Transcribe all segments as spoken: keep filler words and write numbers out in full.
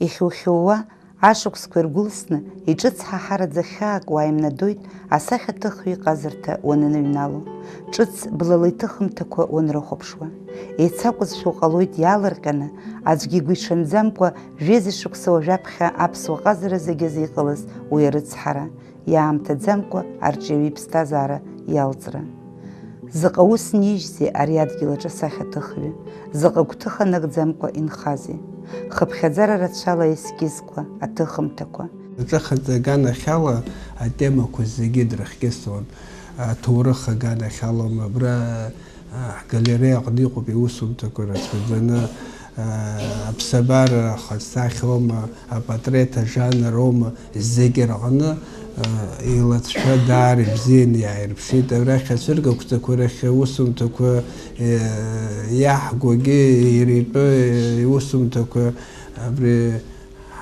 Ихьухьууа, ашықәсқәа иргәылсны, иҿыцҳаҳараӡа хьаак уааимнадоит асахьаҭыхҩы иҟазарҭа уаныҩнало, ҿыц блала иҭыхымҭақәа уанрыхәаԥшуа. Еицакәызшәа уҟалоит иаалырҟьаны, аӡәгьы игәиҽанӡамкәа жәеиза шықәса уажәаԥхьа аԥсуа ҟазара зегьы азы иҟалаз уи арыцҳара, иаамҭаӡамкәа арҿиаҩы иԥсҭазаара иалҵра. Заҟа ус нижьзеи ари адгьыл аҿы асахьаҭыхҩы, заҟа гәҭыха нагӡамкәа инхазеи! Хыԥхьаӡара рацәала аескизқәа, аҭыхымҭақәа. Аҿыхаҵа аганахьала атемақәа зегьы дрыхькьысуан. Аҭоурых аганахьалоума, абра, а, ҳгалереиа аҟны иҟоуп иусумҭақәа рацәаӡаны, а, аԥсабара ахаҿсахьоума, апатреҭ ажанр аума, зегьы рҟны, а, илаҵшәа даара ибзианы иааирԥшит. Арахь ацәыргақәҵақәа рахь аусумҭақәа, э, иаҳгогьы иара итәы, э, иусумҭақәа абри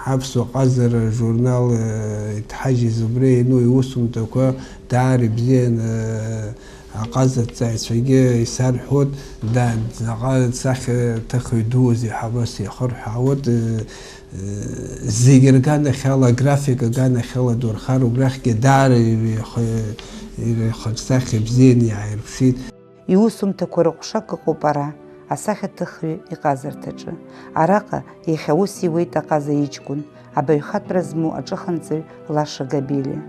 Ҳаԥсуа ҟазара журнал, э, иҭҳажьыз убри иану иусумҭақәа даара ибзианы, э, аҟазаҵааҩцәагьы исарҳәоит, да, заҟа сахьаҭыхҩы дуузеи ҳәа абас ихырҳәаауеит, э, э, зегь рганахьала, аграфик аганахьала дурхар, убрахьгьы даара иреихы-, иреихатә сахьа бзианы иааирԥшит. Иусумҭақәа рыҟәшак ыҟоуп ара, асахьаҭыхҩы иҟазарҭаҿы. Араҟа иахьа ус иуеит аҟаза иҷкәын, абаҩхатәра змоу аҿыханҵаҩ Лаша Габелиа.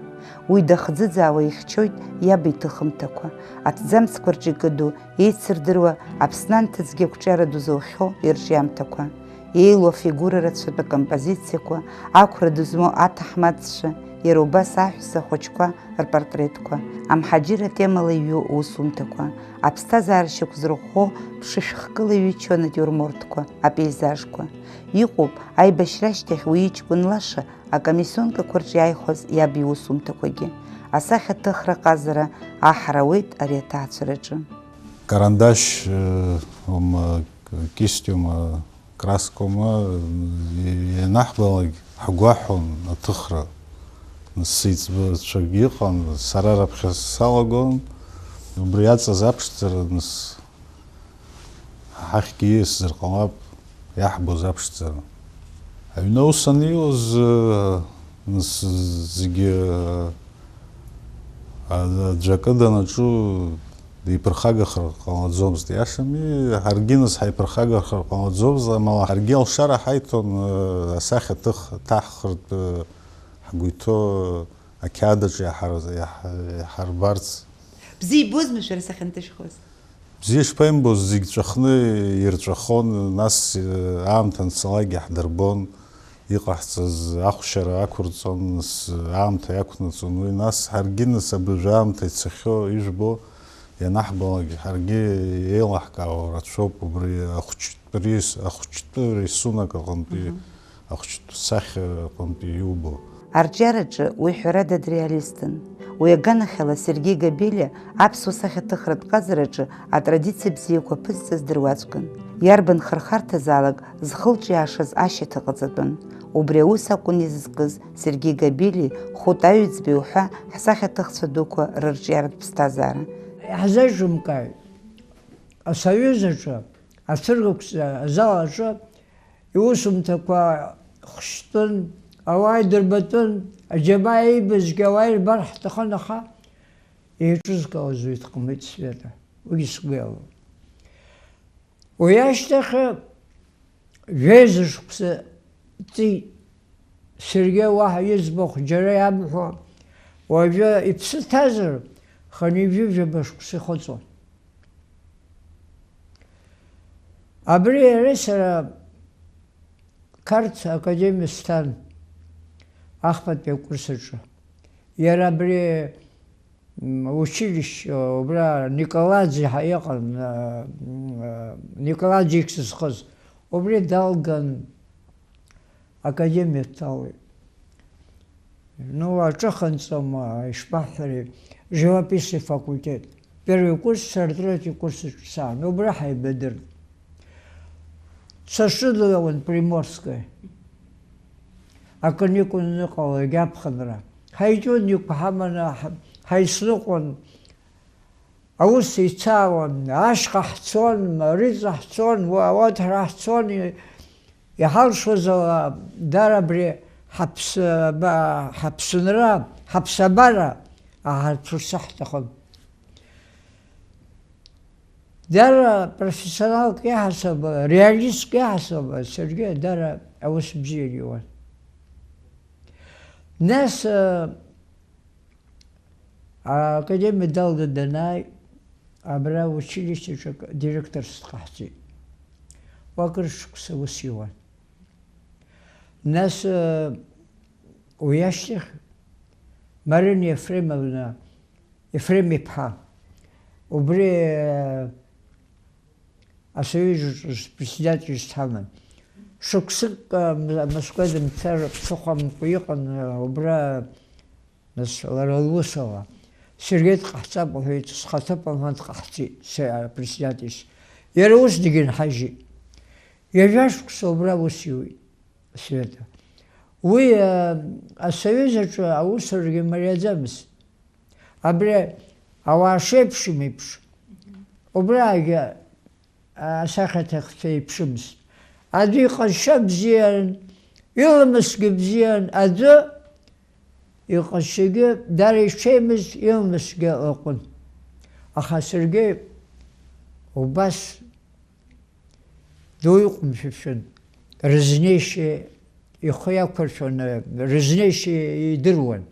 Уи дахӡыӡаауа ихьчоит иаб иҭыхымҭақәа, аҭӡамцқәа рҿы икыду, еицырдыруа Аԥсны анҭыҵгьы ақәҿиара ду зоухьоу ирҿиамҭақәа, еилоу афигура рацәатәу акомпозициақәа, ақәра ду змоу аҭаҳмадцәа, иара убас аҳәса хәыҷқәа рпортретқәа, амҳаџьыр атемала иҩу усумҭақәа, аԥсҭазаара шьақәзырӷәӷәо ԥшышәхкыла иҩыччо анатиурмортқәа, апеизажқәа. Иҟоуп, аибашьра ашьҭахь уи иҷкәын Лаша акомиссионкақәа рҿы иааихәаз иаб иусумҭақәагьы. Асахьаҭыхра ҟазара аҳра ауеит ари аҭаацәараҿы. Карандаш, э, ома, кистиума, краскоума, э, ианаҳбалак ҳгәаҳәон аҭыхра. Нас сеиҵбацәагьы ыҟан, сара раԥхьа салагон, убри иаҵаз аԥшӡара, нас ҳахьгьы ииасзар ҟалап, иаҳбоз аԥшӡара. Аҩны аус анеиуаз, э, нас зегьы, э, аӡәакы данаҿу диԥырхагахар ҟалаӡомызт, иашами, ҳаргьы нас ҳаиԥырхагахар ҟалаӡомызт, амала ҳаргьы алшара ҳаиҭон, э, асахьаҭых ҭаҳхыртә, э, ҳгәы иҭоу ақьаад аҿы иаҳар-, иаҳ-, иаҳарбарц. Бзиа ибозма шәара сахьанҭышәхуаз? Бзиа шԥаимбоз, зегь ҵәахны ирҵәахон, нас, э, аамҭа анцалакгьы ҳдырбон, иҟаҳҵаз ахәшьара ақәырҵон, нас аамҭа иақәнаҵон уи, нас ҳаргьы, нас абыржәы аамҭа ицахьоу ижәбо, ианаҳбалак, ҳаргьы еилаҳкаауа рацәоуп убри ахәыҷтәы рис-, ахәыҷтәы рисунок аҟынтәи. Мгм. Ахәыҷтә сахьа аҟынтәи иубо. Арҿиараҿы уи ҳәарада дреалистын. Уи аганахьала Сергеи Габелиа аԥсуа сахьаҭыхратә ҟазараҿы атрадициа бзиақәа аԥызҵаз дыруаӡәкын. Иарбан хырхарҭазаалак зхылҿиаашаз ашьаҭа ҟаҵатәын. Убри аус акәын изызкыз Сергеи Габелиеи Хәыта Аҩӡбеи уҳәа ҳсахьаҭыхцәа дуқәа рырҿиаратә ԥсҭазаара. Иаҳзеиҿымкааит, асоюз аҿы, ацәыргақәҵа азал аҿы Иусумҭақәа хшьтәын, ауаа идырбатәын, аџьабаа иибазгьы ауаа ирбар ҳҭахын, аха еиҿызкаауаз уи дҟамлеит Света, уигьы сгәы иалоуп. Уи ашьҭахь жәеиза шықәса ҵит. Сергеи уаҳа иӡбахә џьара иамҳәо, уажәы иԥсы ҭазар, хынҩажәи жәаба шықәса ихыҵуан. Абри иареи сара Қарҭ академиа сҭан, ахԥатәи акурс аҿы. Иара абри, м, училище, убра Николадзе ҳа-, иҟан, а, м, а, Николадзе ихьӡ зхыз. Убри далган, академиа дҭалеит. Ну, аҿыханҵома, ишԥаҳҳәари, живописный факультет. Первый курс, сара третий курс аҿы саан. Убра ҳаибадырт. Сашыдауан Приморская. Аканикулқәа аныҟалалак аԥхынра. Ҳаиҿыникәа ҳаманы ҳа-, ҳаицныҟәон. Аус еицаауан, ашьха ҳцон, Марица ҳцон, уа-, Уаҭра ҳцон, и-, Иҳалшоз ала, дара абри ҳаԥсаба-, ҳаԥсынра, ҳаԥсабара аҳарцәырцы ҳҭахын. Дара профессионалк иаҳасаб, реалистк иаҳасаб, саргьы дара аус бзиа иуан. Нас, э, Аакадемиа далга данааи, абра аучилищеҿы директорс дҟаҳҵеит. Уа акыр шықәса ус иуан. Нас, э, уи ашьҭахь Марина Ефремовна, Ефрем иԥҳа, убри, э, асоюз аҿы председатель сҭамын. Шықәсык, а, Москва дымцар ԥсыхәамкәа иҟан, а, убра нас лара лусала. Сергеи дҟаҳҵап лҳәеит, схаҭыԥ аман дҟаҳҵеит, се-, а, председательс. Иара ус дагьынҳажьит. Ҩажәа шықәса убра аус иуит, Света. Уи, а, асоюз аҿы аусурагьы мариаӡамызт. Абри ауаа шеиԥшым еиԥш, убраагьы асахьаҭыхцәа еиԥшымызт. Аӡәы иҟазшьа бзиан, иламысгьы бзиан, аӡәы иҟазшьагьы дара иҽеимыз, иламысгьы ыҟәын. Аха Сергеи убас Ду иҟәымшәышәын, рызнеишьа ихы иақәыршәон, рызнеишьа идыруан,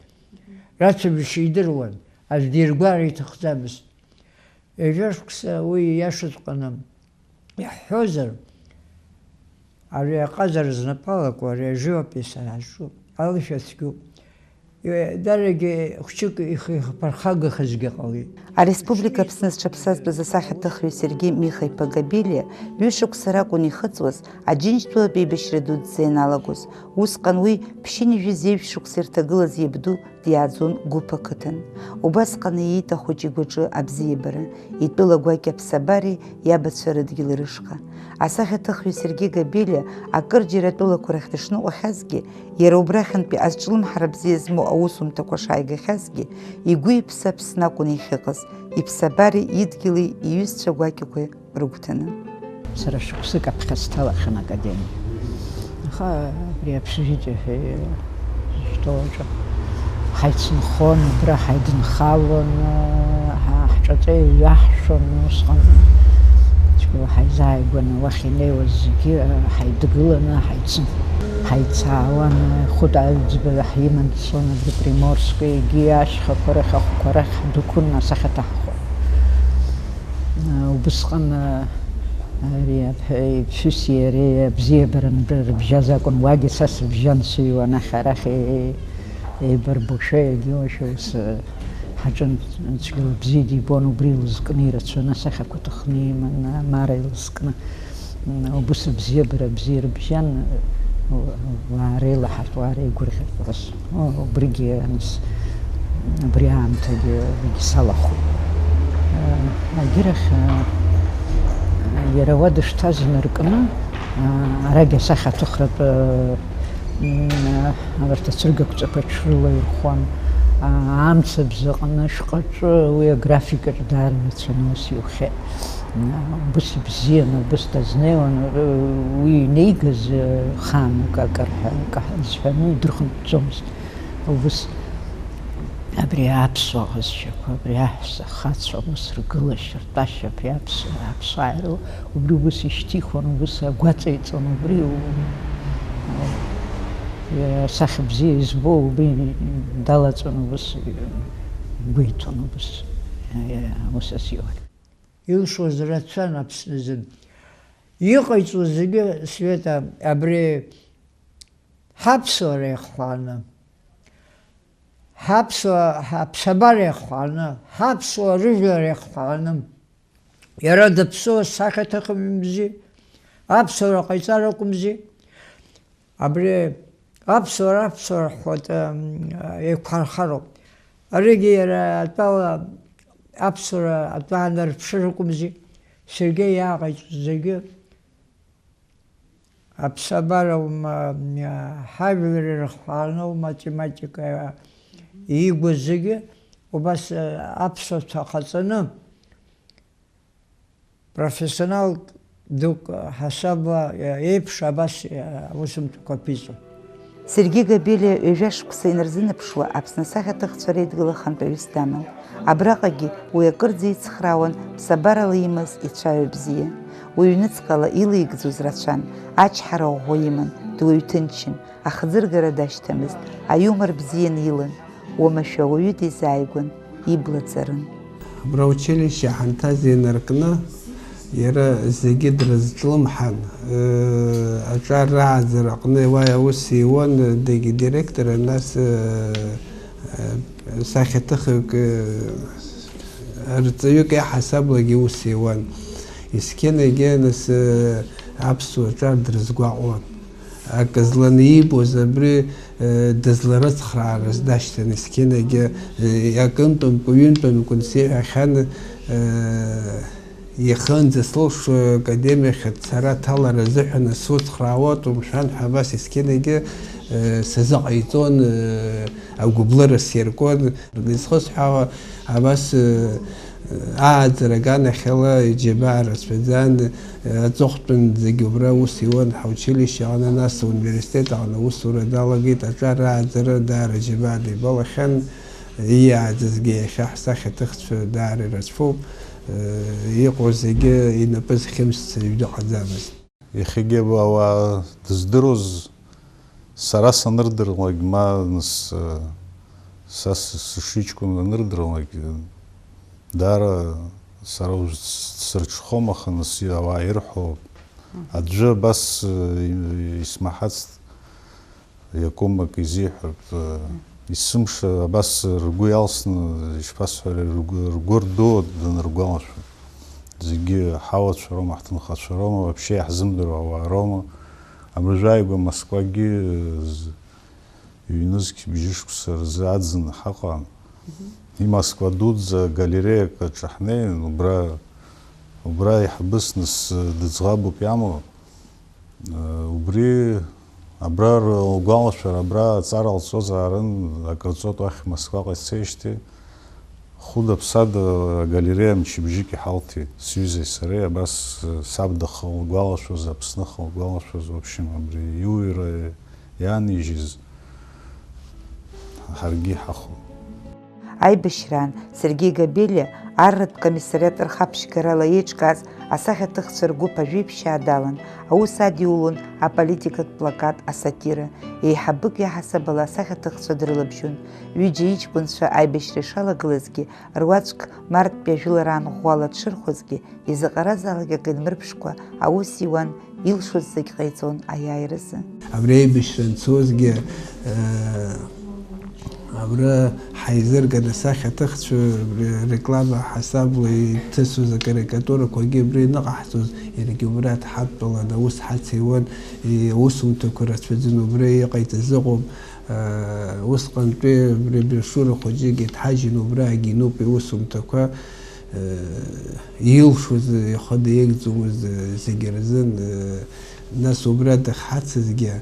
рацәажәашьа идыруан, аӡә диргәаар иҭахӡамызт. Ҩажәа шықәса уи ииашаҵәҟьаны иаҳҳәозар, ари аҟазара знапы алаку, ари аживопись ҳазҿу алшәа цәгьоуп. Дарагьы хәҷык ихы ихԥырхагахазгьы ҟалеит. Ареспублика Аԥсны зҽаԥсазтәыз асахьаҭыхҩы Сергеи Миха-иԥа Габелиа ҩышықәса ракәын ихыҵуаз Аџьынџьтәылатә еибашьра дуӡӡа ианалагоз. Усҟан уи ԥшьынҩажәи зеижә шықәса ирҭагылаз иабду диааӡон Гәыԥ ақыҭан. Убасҟан ииит ахәыҷы игәаҿы абзиабара, итәыла гәакьа аԥсабареи иабацәа рыдгьыли рышҟа. Асахьаҭыхҩы Сергеи Габелиа акырџьара атәылақәа рахь дышныҟәахьазгьы, иара убрахьынтәи азҿлымҳара бзиа змоу аусумҭақәа шааигахьазгьы, игәы-иԥсы Аԥсны акәын иахьыҟаз, иԥсабареи идгьыли иҩызцәа гәакьақәеи рыгәҭаны. Сара шықәсык аԥхьа сҭалахьан академиа. Аха абри аԥшьжьыҵәаҳәа изышьҭоу аҿы ҳаицынхон, абра ҳаидынхалон, ҳа-, ҳҿаҵа иҩаҳшон усҟан. Цәгьала ҳаизааигәаны уахь инеиуаз зегьы ҳаидгыланы ҳаицын. Ҳаицаауан, Хәыта Аҩӡба ҳиман дцон, абри Приморскиагьы ашьхақәа рахь, ахәқәа рахь ҳдәықәын, асахьаҭыхҩы. Убысҟан, ари аԥ-, иԥҳәыси иареи абзиабара рыбжьаз акәын, уагьы са сыбжьан сыҩуан, ахь арахь е-, еибарбошәа, иагьиуашәа ус, ҳаҿын, цәгьала бзиа дибон, убри илызкны ирацәаны асахьақәа ҭыхны иман, Мара илызкны. Убыс абзиабара бзиа рыбжьан, уаа реилаҳартә, уаа реигәырӷьартә ус. Убригьы аныс, абри аамҭагьы уигьы салахәын. Агьырахь, иара уа дышҭаз инаркны, арагь асахьаҭыхратә, абарҭ ацәыргақәҵақәа ҽрылаирхәуан. Амцабз аҟны шәҟаҿы уи аграфикаҿ даара ирацәаны ус иухьеит. Убыс ибзиан, убыс дазнеиуан, уи инеигаз, э, хаанук акыр ҳәа, акы ҳәа зҳәаны идырхынҳәӡомызт. Убыс абри аԥсуа ҟазшьақәа, абри аҳәса хацәа, ус ргылашьа, ртәашьа, абри аԥс-, аԥсуаа ирылоу, убри убыс ишьҭихуан, убыс агәаҵа иҵон, убри у-, у-, асахьа бзиа избо, убри далаҵон, убыс игәеиҭон, убыс, э, ус азиуан. Илшоз рацәан Аԥсны азын. Иҟаиҵоз зегьы, Света, абри ҳаԥсуара иахҟәааны, ҳаԥсуа, ҳаԥсабара иахҟәааны, ҳаԥсуа рыжәлар иахҟәааны. Иара дыԥсуа сахьаҭыхҩымзи, аԥсуара ҟаиҵар акәымзи. Абри аԥсуара, аԥсуара ҳҳәоит, м, еиқәҳархароуп. Аригьы иара атәала аԥсуара атәы аанарԥшыр акәымзи, Сергеи иааҟаиҵоз зегьы аԥсабараума, м, ҳажәлар ирыхҟаанума, атематика иигоз зегьы убас, аԥсуаҭа ҟаҵаны, профессионалк Дук ҳасабла еиԥш абас аусумҭақәа ԥиҵон. Сергеи Габелиа ҩажәа шықәса инарзынаԥшуа Аԥсны асахьаҭыхцәа реидгыла ахантәаҩыс даман. Абраҟагьы уи акырӡа ицхраауан ԥсабарала имаз ицәаҩа бзиа. Уи ҩныҵҟала илеигӡоз рацәан, ачҳара ӷәӷәа иман, дуаҩ ҭынчын, ахӡыргара дашьҭамызт, аиумор бзианы илан, уамашәа ауаҩы дизааигәан, ибла ҵарын. Абра аучилишьче ҳанҭаз инаркны, иара зегьы дрызҿлымҳан, аҿар рааӡара аҟны уа аус иуан, дегьы директоры, нас сахьаҭыхҩык, рҵаҩык иаҳасаблагьы ус иуан. Есқьынгьы нас аԥсуа ҿар дрызгәаҟуан. Акы зланы иибоз абри дызларыцхраарыз дашьҭан, есқьынагьы акынтәымкәа, ҩынтәымкәа сиҳәахьан, иахьынӡа сылшо академиахь ацара аҭалара азыҳәан суцхраауеит, умшәан ҳәа абас есқьынагьы сазыҟаиҵон, агәыблыра сиркуан. Изхысҳәаауа абас ааӡара аганахьала иџьабаа рацәаӡан, аҵыхәтәан зегьы убра аус иуан, ҳаучилишьче аҟны, нас ауниверситет аҟны аусура далагеит, аҿар ааӡара даара џьабаа дибалахьан, иааӡазгьы иахьа ҳсахьаҭыхцәа даара ирацәоуп, иҟоу зегьы инапы зхьымсц ҩны ҟаӡамызт. Иахьагьы ауаа дыздыруаз, сара санырдырлак, ма нас, са сы-, сышиҷкәын анырдырлак, даара сара уз-, сырҽхәом, аха нас ауаа ирҳәо, аӡәы абас, исмаҳацт, иакәым акы изиҳәартә, есымша абас ргәы иалсны, ишԥасҳәари, ргәы, ргәы рду даныргәалашәо. Зегьы ҳауацәа роума, ҳҭынхацәа роума, вообще иаҳзымдыруа ауаа роума. Абыржәы ааигәа Москвагьы з-, ҩнызқь бжьышықәса рзы аӡын ҳаҟан. И Москва дуӡӡа галереиак аҿы ҳнеин, убра, убра иаҳбысны дыӡӷабуп иамоу. Убри абра лгәалашәара, абра аҵара лҵозаарын, акыр ҵуеит уахь Москваҟа ицеижьҭеи, хәыда-ԥсада агалереиа мчыбжьык иҳалҭеит, сҩызеи сареи, абас саб дахьылгәалашәоз, Аԥсны ахьылгәалашәоз, в общем, абри иуҩра иаанижьыз ҳаргьы иҳахәон. Аибашьраан Сергеи Габелиа арратә комиссариат рхаԥшьгарала еиҿкааз асахьаҭыхцәа ргәыԥ ажәеиԥшьаа далан, аус адиулон аполитикатә плакат, асатира, еиҳабык иаҳасабала асахьаҭыхцәа дрылабжьон, ҩыџьа иҷкәынцәа аибашьра ишалагылазгьы, руаӡәк марттәи ажәылараан ӷәӷәала дшырхәозгьы, изаҟаразаалак акы инмырԥшкәа аус иуан, илшоз зегь ҟаиҵон аиааиразы. Абри аибашьра анцозгьы, э, абра ҳаизырган асахьаҭыхцәа, абри реклама ҳасабла иҭысыз акарикатурақәагьы абра иныҟаҳҵоз, иаргьы убра дҳадтәалан аус ҳацеиуан, иусумҭақәа рацәаӡан, убра иҟаиҵаз ыҟоуп. Усҟантәи абри аброшиура хәыҷыкгьы ҭҳажьын, убраагьы инуп иусумҭақәа, илшоз, ихы деигӡомызт зегьы рзын, нас убра дахьҳацызгьы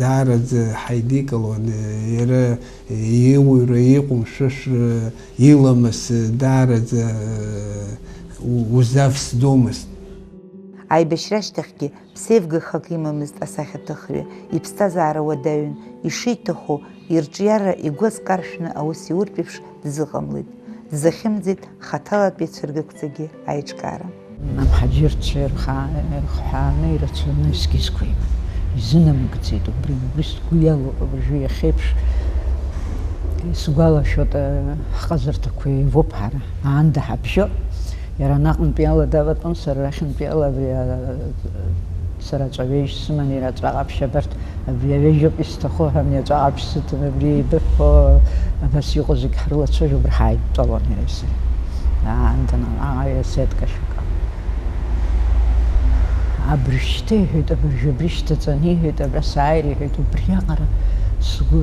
даараӡа ҳаидикылон, иара иуаҩра, иҟәымшәышәра, иламыс даараӡа узавсӡомызт. Аибашьра ашьҭахьгьы Ԥсеивгахак имамызт асахьаҭыхҩы, иԥсҭазаара уадаҩын, ишиҭаху, ирҿиара игәы азкаршәны аус иуртә еиԥш дазыҟамлеит, дзахьымӡеит хаҭалатәи ацәыргақәҵагьы аиҿкаара. Амҳаџьырцәа ирха-, ирхҳәааны ирацәаны есқьызқәа иман. Изынамыгӡеит убри, убри сгәы иалоуп абыржәы иахьеиԥш. Исгәалашәоит, ҳҟазарҭақәа еивоуп ҳара, аанда ҳабжьо. Иара анаҟынтәи ала даватәан, сара арахьынтәи ала абри, а, сара аҵәаҩеижь сыман, иара аҵәа ҟаԥшь абарҭ, абри аҩежь ауп исҭаху ҳәа, абни аҵәа ҟаԥшь сыҭан, абри еибыҳәҳәо, абас иҟоу зегь ҳрылацәажәо, убра ҳааидтәалон иареи сареи. Аанда наҟ-ааҟ сеткашәак. Абыржәшьҭа иҳәеит, абыржәы абри шьҭаҵаны иҳәеит, абра сааир иҳәеит, убриаҟара сгәы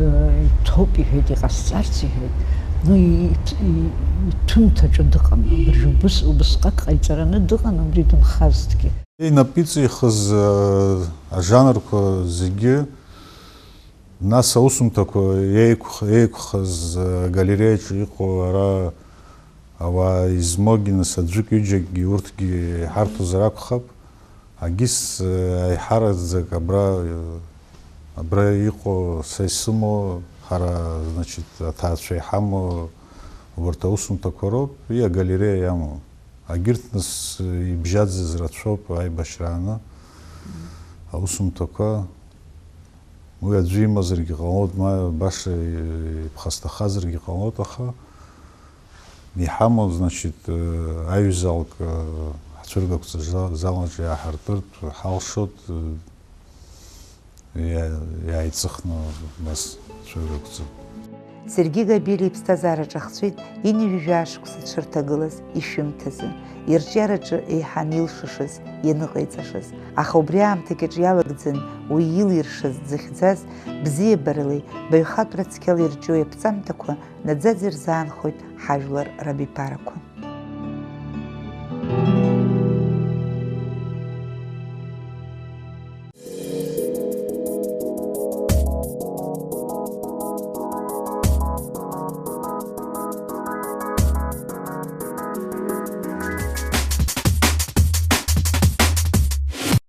иҭоуп иҳәеит, иҟасҵарц иҳәеит. Ну, и-, и-, иҭәымҭаҿы дыҟан, абыржәы убыс, убысҟак ҟаиҵараны дыҟан, убри дынхазҭгьы. Инапы иҵихыз, э, ажанрқәа зегьы, нас аусумҭақәа еиқәх-, еиқәхаз, э, агалереиаҿы иҟоу ара ауаа измоугьы, нас аӡәык-ҩыџьакгьы урҭгьы иҳарҭозар акәхап. Агьыс, э, аиҳараӡак абра, э, абра иҟоу са исымоу, ҳара, значит, аҭаацәа иҳамоу убарҭ аусумҭақәа роуп, и агалереиа иамоу. Агьырҭ нас, э, ибжьаӡыз рацәоуп аибашьрааны аусумҭақәа. Уи аӡәы имазаргьы ҟалоит, ма баша, э, иԥхасҭахазаргьы ҟалоит, аха иҳамоу, значит, э, аҩзалк, э, ҳцәыргақәҵа за-, залаҿ иааҳартыртә ҳалшоит, э, иа-, иааиҵыхны нас цәыргақәҵа. Сергеи Габелиа иԥсҭазаара ҿахҵәеит ҩажәа шықәса дшырҭагылаз ишәымҭазы, ирҿиараҿы еиҳа анилшашаз, ианыҟаиҵашаз. Аха убри аамҭагьы аҿы иалагӡан уи илиршаз, дзыхьӡаз, бзиабаралеи баҩхатәра цқьала ирҿиоу иаԥҵамҭақәа наӡаӡа ирзаанхоит ҳажәлар рабиԥарақәа.